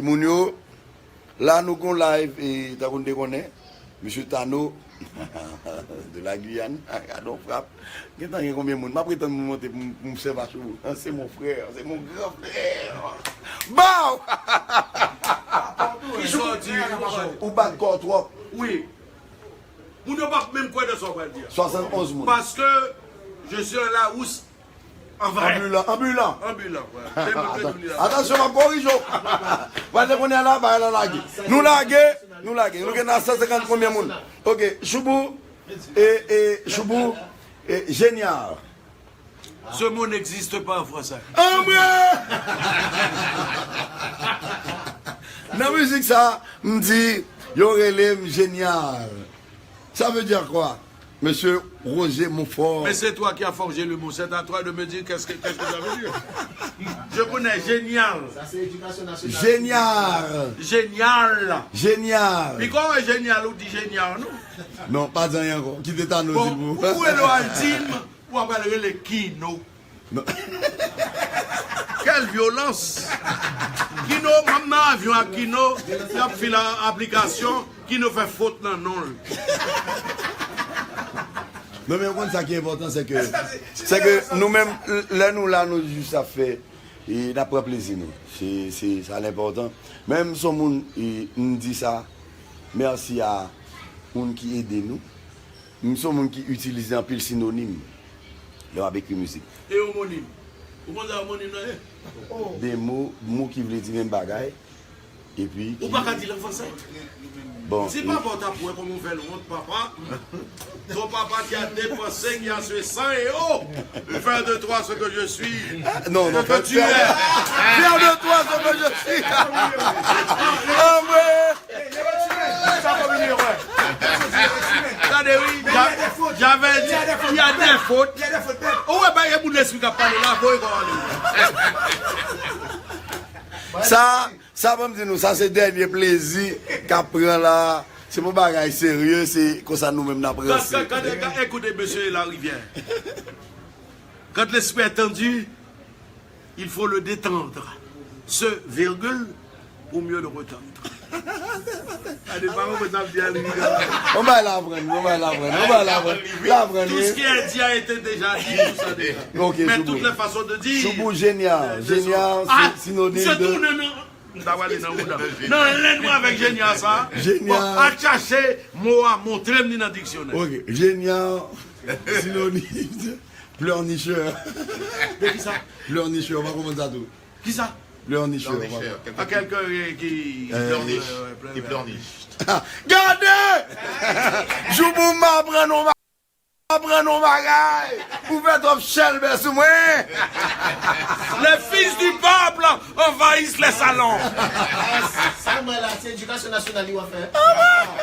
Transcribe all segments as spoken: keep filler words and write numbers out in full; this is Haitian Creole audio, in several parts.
Moun yo, la nou gon live, e tankou n te konnen, Mesye Tano, de la Guyane, gade yon frap. Gentan gen konbyen moun? M ap ret tann moun monte pou m, pou m sèv a Choubou. Se mon frè, se mon gran frè. Baw! Ki sa w di? Ou bat kò w twòp. Wi. Moun yo p ap menm kwè nan sa w pral di a. Swasannonz moun. Paske je suis un Larousse en vrai. Anbilan, anbilan. Anbilan, wè. Atansyon, m ap korije w. Pral te konnen la, bagay la lage. Nou lage, nou lage. Nou gen nan san senkant konbyen moun? Ok, Choubou, e, e, Choubou, e, Jenyar. Ce mot n'existe pas en français. Anmwe! Nan mizik sa, m di, yo rele m Jenyar. Ça veut dire quoi, Monsieur Roger Montfort? Mais c'est toi qui as forgé le mot. C'est à toi de me dire qu'est-ce que, qu'est-ce que ça veut dire. Je connais génial. Sa se edikasyon nasyonal. Jenyar. Génial. Jenyar. Piko, wè, génial, ou di génial, non? Non, pa di anyen ankò. Kite Tano di l pou ou. Bon, ou rele w al di m, ou ap al rele Kino. Non. Quelle violence! Kino, m ap nan avyon ak Kino, y ap file aplikasyon, Kino fè fot nan non l. Non, men ou konn sa ki enpòtan, se ke, se ke nou menm, lè nou la, nou jis ap fè, e n ap pran plezi nou. Se, se, sa l enpòtan. Men m se yon moun, e m di sa, mèsi a moun ki ede nou. M se yon moun ki itilize anpil sinonim lè m ap ekri mizik. E omonim? Ou konn sa omonim nan ye? De mo, mo ki vle di menm bagay, epi ki... Ou pa ka di l an fransè? Bon, si papa w t ap wè kòman w fè l wont, papa. Ton papa qui a dépensé, qui a sué sang et eau, faire de toi ce que je suis, ah, non, non, ce que tu es. Faire de toi ce que je suis. Anmwe! Gade wi, j'avais dit, il y a des fautes. Ou wè, pa gen moun lespri k ap pale la, voye kò w ale. Sa, sa ban m di nou, sa se dènye plezi k ap pran la. Se pou bagay serye, se konsa nou menm n ap ranse. Quand, quand, quand, quand, écoutez, monsieur Larivière. Quand l'esprit est tendu, il faut le détendre. Ce virgule pour mieux le retendre. Gade, pa konprann sa m di a, li rive. On va l'apprendre, on va l'apprendre, on va l'apprendre. L'apprendre, tout ce qui est dit a été déjà dit, tout ça déjà. Ok, mais toutes les façons de dire. Choubou, Jenyar. Jenyar, ah, se sinonim de... M ta prale nan mouda. Nan lè nou avèk Jenyar sa. Jenyar. Bon, al chache mo a, montre m li nan diksyonè. Ok, Jenyar, sinonim de pleurnicheur. De ki sa? Pleurnicheur, ou pa konprann sa tou? Ki sa? Pleurnicheur, ou pa konprann. Ah, quelqu'un, euh, qui, euh, pleurniche. Qui pleurniche. Gade! Jou pou m aprann nou aprann yon bagay. Ou fè twòp chèlbè sou mwen. Les fils du peuple envahissent les salons. Sa m wè la, se edikasyon nasyonal li w ap fè.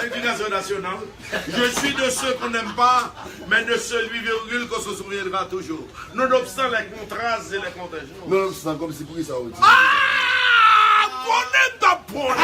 Éducation nationale. Je suis de ceux qu'on n'aime pas, mais de celui, virgule, qu'on se souviendra toujours. Nonobstan les contrastes et les contingents. Nonobstan, kòmsi pou ki sa ou di? Ah! Konnen m t ap pran.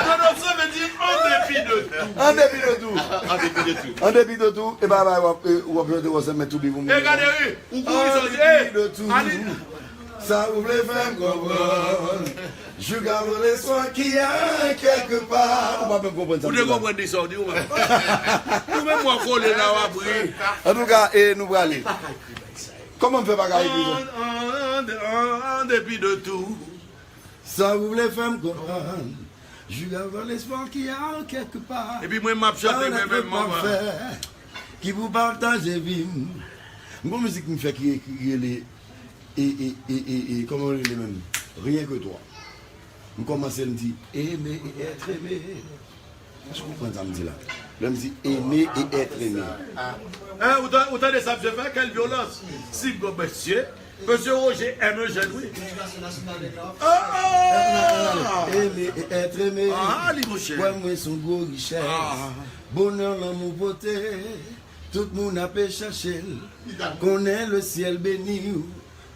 Nonobstan vle di en dépit de tout. En dépit de tout. En dépit de tout. En dépit de tout, e pa bay w ap, e, w ap jete w ansanm, men tou bi pou mwen. E gade, wi. Ou kouri soti, e, Annie. Sa ou vle fè m konprann? Jouk avan lespwa ki a kèk pa. Ou pa menm konprann sa m di la. Ou te konprann de sa w di ou menm. Ou menm w ap kole la w ap ri. Antouka, e nou prale. Kòman m fè pa ka ekri sa? En, en, en, en dépit de tout. Sa ou vle fè m konprann? Jouk avan lespwa ki a kèk pa. Epi mwen m ap chante mwen menm manman. Ki pou pataje vi m. M gon mizik m fè ki, ki rele e, e, e, e, e, kòman l rele menm? Rien que toi. M kòmanse l, m di, aimer et être aimé. Èske w konprann sa m di la? Lè m di aimer et être aimé. Hein, ou ta-, ou tande sa misye fè? Quelle violence! Si bon mesye, mesye Roger aime Eugène, wi. Ah! Aimer et être aimé. Ah, li monchè. Kwè mwen se yon gwo richès. Ah. Bonè, lanmou, pote. Tout moun ape chache l. Konnen le ciel béni w.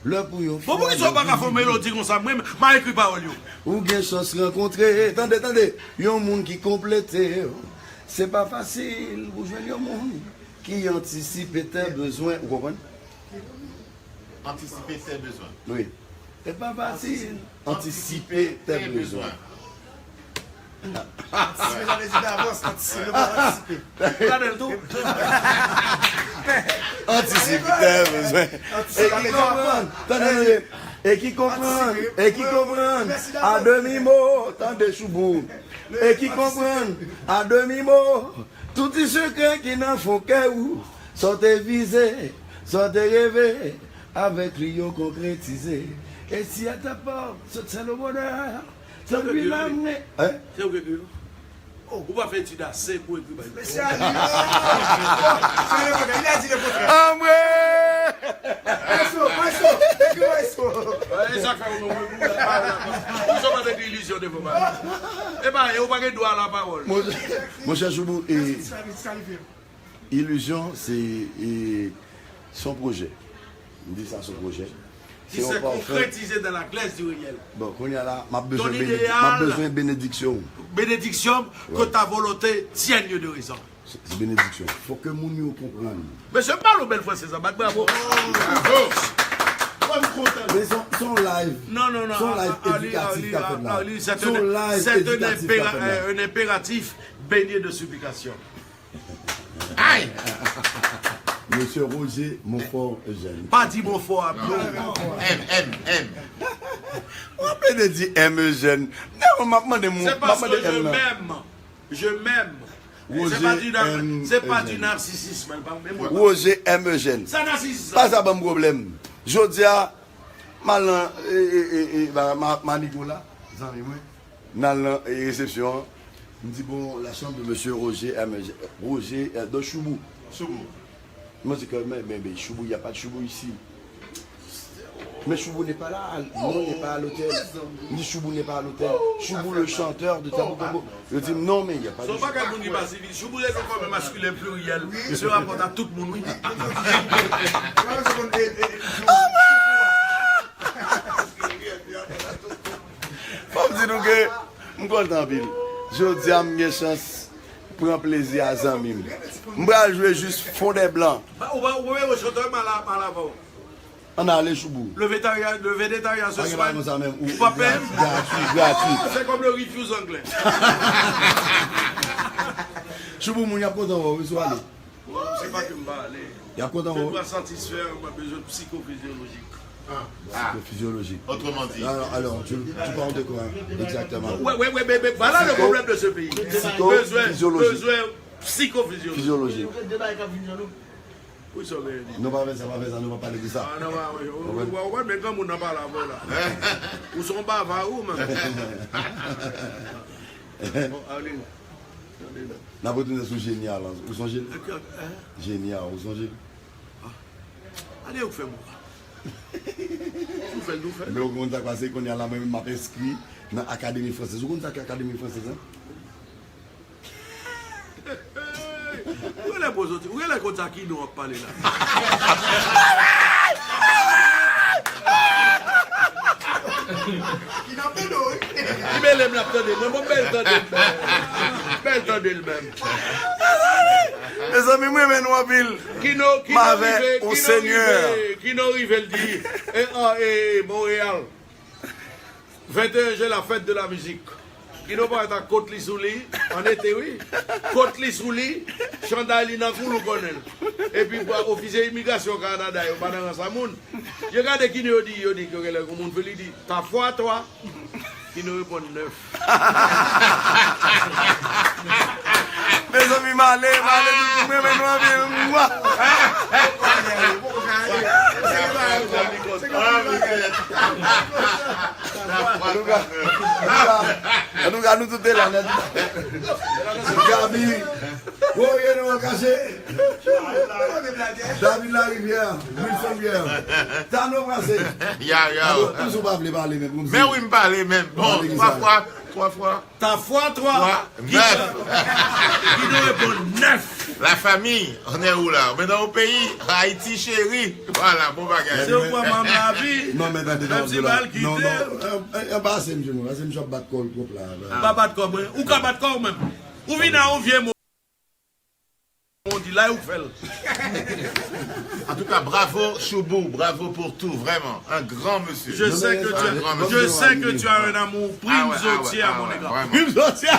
Lè pou yon... Bon, poukisa w pa ka fè yon melodi konsa? Mwen, m a ekri pawòl yo. Ou gen chans rankontre, tande, tande, yon moun ki konplete w. Se pa fasil pou jwenn yon moun ki antisipe tes besoins. Ou konprann? Anticiper ses besoins. Wi. E pa fasil. Antisipe tè bezwen. Antisipe, sa vle di davans, antisipe, nou pa antisipe. Ou gade l tou? Antisipe tè bezwen. E ki konprann, tande, tande. E ki konprann, e ki konprann, a demi mo, tande Choubou. E ki konprann, a demi mo, tout ti sekrè ki nan fon kè ou, sa w te vize, sa w te reve, avèk li yo konkretize. E si a ta pa, sot sèl o bonè, tanpri la mwen. Hein? Se ou ki ekri l? Ou pa fè etid ase pou ekri bay li. Mesye a li. Oh! Se le kontrè. Il a dit le contraire. Anmwe! Maestro, maestro, ekri maestro. E sa k fè ou menm ou ou sa pa te gen ilizyon devan bagay. E pa, e ou pa gen dwa la pawòl. Monchè, monchè Choubou, e, Diskalifye. Ilizyon, se, e, se yon pwojè. M di sa se yon pwojè. Ki se konkretize dans la glace du réel. Bon, kounye a la, m ap bezwen benediksyon ou. Benediksyon, que ta volonté tienne lieu de raison. Se benediksyon. Fòk ke moun yo konprann. Mesye, m pale w bèl fransèz, bat bravo. Bravo. Mwen, m kontan. Men se yon, se yon live. Non, non, non. Se yon live edikatif k ap fèt la. Se yon live edikatif k ap fèt la. C'est un impératif baigné de supplication. Ay! Mesye Roger Monfort Eugène. Pa di Monfort a non. M, M, M. Ou plede di M Eugène. Non, m ap mande moun, m ap mande M nan. C'est parce que je m'aime. Je m'aime. C'est pas du nar-, c'est pas du narcissisme. Roger M Eugène. Sa narcissisme. Pa sa ban m pwoblèm. Jodi a, m al nan, e, e, e, e, ba, ma, Manigo la, zanmi mwen. M al nan, e, resepsyon an. M di, bon, la chambre de monsieur Roger M, Roger, euh, de Choubou. Choubou. Mwen di, men, men, men, Choubou, y a pas de Choubou ici. Mais Choubou n'est pas là, non, n'est pas à l'hôtel. M di, Choubou n'est pas à l'hôtel. Choubou, le chanteur de Tabou Combo. Yo di m, non, men y a pas de Choubou. Se yon bagay moun ki pa sivil. Choubou se yon fòm maskilen pliryèl. Se rapòt a tout moun, wi. Fò m di nou ke m kontan anpil. Jodi a, m gen chans pran plezi a zanmi m. M pral jwe jis Fond des Blancs. Ba, ou pa, ou pa wè chantè mal a, mal avan w. Ann ale, Choubou. Le vegetarian, le vegetarian se soigne. Pa gen bagay konsa menm. Ou pa peye m? Gratuit, gratuit. C'est comme le refuse anglais. Choubou, moun y ap kontan wè w, wi, si w ale. Se pa ke m pa ale. Y ap kontan wè w. Je dois satisfaire mon besoin psychofizyolojik. Ah. Psychofizyolojik. Autrement dit. Alors, alors, tu, tu parles de quoi, hein, exactement? Ouais, ouais, ouais, mais, mais voilà le problème de ce pays. Besoin, besoin psychofizyolojik. Fizyolojik. Wi, sa w genyen di. Non, pa fè sa, pa fè sa, nou pa pale de sa. Ah, non, pa, wi, wi, wi, wi, men granmoun nan pale avè w la. Ou se yon bava, ou, menm. Bon, ale. N ap retounen sou Jeni a la. Ou sonje l? Hein? Jeni a, ou sonje l? Ah. Ale, ou fè mou. Ou fè l, nou fè l. Men ou konn sa k pase, kounye a la, mwen menm, m ap enskri nan Akademi Fransèz. Ou konn sa k Akademi Fransèz, hein? Ou genlè poze w ti, ou genlè konn sa Kino ap pale la. Kino ap tande w, wi. Li mele m l ap tande. Mwen, mwen bèl tande l, bèl. Bèl tande l menm. Mezanmi, m renmen nou anpil. Kino, Kino rive, Kino rive, Kino rive, l di, e, an, e, Monreyal. Venteyen jen, la fête de la musique. Kino parèt ak kot li sou li, an ete, wi. Kot li sou li, chanday li nan kou l, ou konnen l. Epi, bwa, ofisye imigrasyon Kanada yo pa nan rans a moun. Yo gade Kino, yo di, yo di, yo genlè gon moun vle li di, ta fwa twa. Kino reponn, nèf. Mezanmi, m ale, m ale, tout moun renmen nou anpil. Mwa! Antouka, antouka, antouka, nou tout te la nèt. Gaby, woye nou an kache. David Larivière, Wilson Pierre, Tano Brasé. Yow, yow. Alò, plis ou pa vle pale menm, kòmsi. Men wi, m pale menm. Bon, twa fwa, twa fwa. Ta fwa twa. Twa, nèf. Kino reponn nèf. La famille, on est où là? On est dans le pays, Haïti chérie. Voilà, bon bagay. Se ou pran manm lavi. Non, men tande, non, non, non, non, pase m, jenou, pase m, j ap bat kò l twòp la. Pa bat kò mwen. Ou ka bat kò w menm. Ou vin a yon vye mo. Mon di la ou k fè l. En tout cas, bravo Choubou, bravo pour tout, vraiment. Un grand monsieur. Je sais que tu as, je sais que tu as un amour prime entier à mon égard. Prime entier.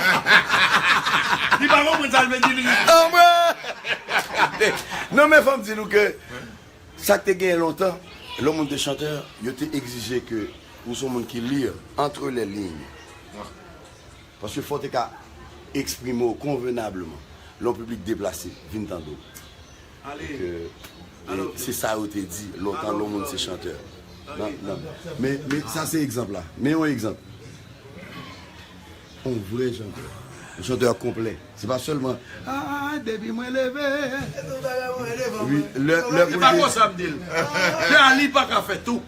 Li pa konprann sa l vle di li. Non men fò m di nou ke sa k te genyen lontan, lè yon moun te chantè, yo te egzije ke ou se yon moun ki lir entre les lignes. Paske fò w te ka eksprime w konvenableman lè yon piblik deplase vin tande w. Donk, e se sa yo te di lontan lè yon moun se chantè. Men, men sa se egzanp la. Men yon egzanp. Yon vrè chantè. Yon chantè konplè. Se pa sèlman ah depi mwen leve. Wi, lè lè Li pa konsa m di l. Dali pa ka fè tou.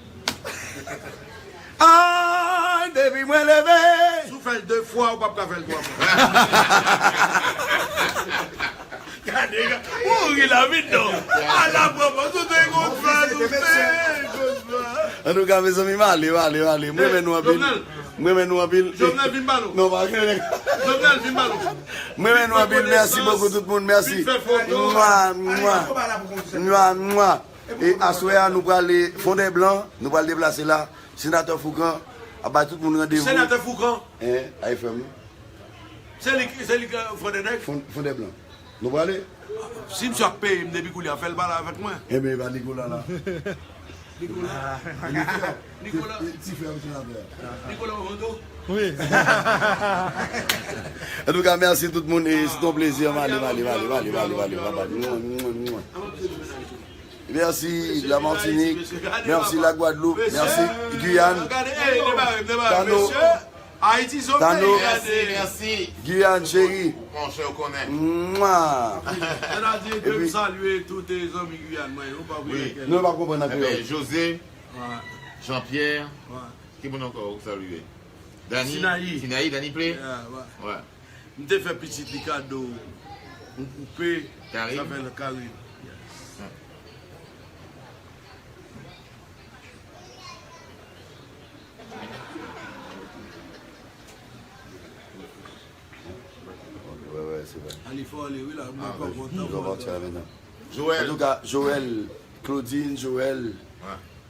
Ah depi mwen leve. Si w fè l de fwa, ou p ap ka fè l twa fwa. Gade, gade. Ou ri la vit non. Ala pran pòz, ou te konn fè, ou te konn fè. Antouka, mezanmi, m ale, m ale, m ale. M renmen nou anpil. M renmen nou anpil. Jovenel, vin ba nou. Non, pa gen. Jovenel, vin ba nou. M renmen nou anpil. Mèsi bokou tout moun. Mèsi. Mwa, mwa. Mwa, mwa. E aswè a, nou prale Fondè Blan, nou pral deplase la. Senatè Foukan ap bay tout moun randevou. Senatè Foukan? Hein, A F M wi. Se li, se li k Fondè Nèg? Fondè Blan. Nou prale? Si misye ap peye m depi koulye a, fè l pale avèk mwen. Enben, e pa Nicolas la. Nicolas. Nicolas. Ti frè m senatè. Nicolas Orlando. Wi. Antouka, mèsi tout moun. E se yon plezi. M ale, m ale, m ale, m ale, m ale, m ale, m ale. Mèsi la Martinique. Mèsi la Gwadloup. Mèsi Guyane. Tano. Tano. Guyane cheri. Mwa. Nou pa konprann nan kreyòl. José, Jean-Pierre, ki moun ankò ou salye? Dani, Sinayi, Dani Plé. M te fè pitit li kado yon poupe, sa fè l kare. Wè, wè, se vre. Ali fò ale wi la, mwen pa kontan mwen. Antouka, Joël, Claudine, Joël,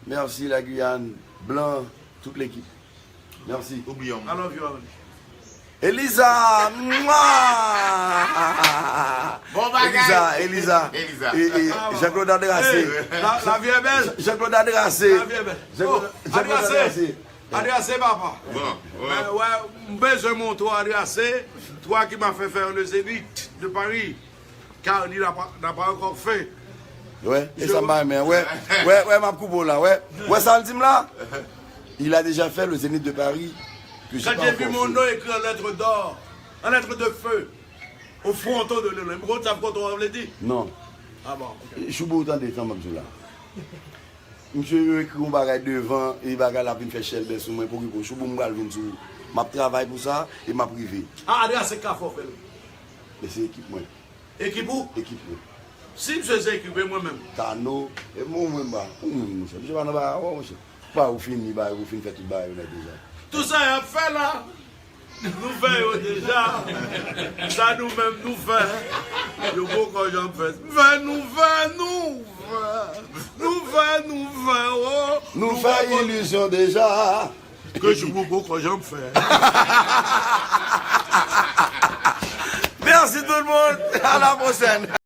mèsi la Guyane, Blan, tout lekip. Mèsi. Oubliye yon moun. I love you, Arly. Eliza! Mwa! Bon bagay! Eliza, Eliza. Eliza. E, e, Jean-Claude Adrasé. Hey, la, la vie est belle. Jean-Claude Adrasé. La vie est belle. Jean-Claude, oh, Jean-Claude Adrasé. Adrasé, papa. Bon, ouais. Euh, ouais, m bezwen montre Adrasé, toi qui m'as fait faire le Zénith de Paris. Car il n'a pas, n'a pas encore fait. Wè, e sa m pa renmen. Wè, wè, wè, m ap koupe w la. Wè, wè sa l di m la? Il a déjà fait le Zénith de Paris. Que j'ai pas encore fait. Quand j'ai vu mon nom écrit en lettres d'or, en lettres de feu, au fronton de l'Olympe. Ou konn sa fronton an vle di? Non. Ah bon, ok. Choubou, ou tande sa m ap di w la? Misye yo ekri yon bagay devan, e bagay la vin fè chèlbè sou mwen, pokipo. Choubou, m pral vin sou ou. M ap travay pou sa, e m ap rive. Ah, Adrasé k ka fè w fè l. Men se ekip mwen. Ekip ou? Ekip mwen. Si misye se ekip, e mwen menm? Tano, e mwen, mwen ba, ou menm, monchè. Misye pa nan bagay, wè, monchè. Ba, ou fini, ba, ou fin fè tout bagay yo nèt deja. Tout sa y ap fè la, nou fè yo deja. Sa nou menm nou fè, yo poko janm fè. Fè nou fè, nou fè. Nou fè, nou fè, o. Nou fè ilizyon deja. Ke Choubou poko janm fè. Mèsi tout moun. A la pwochèn.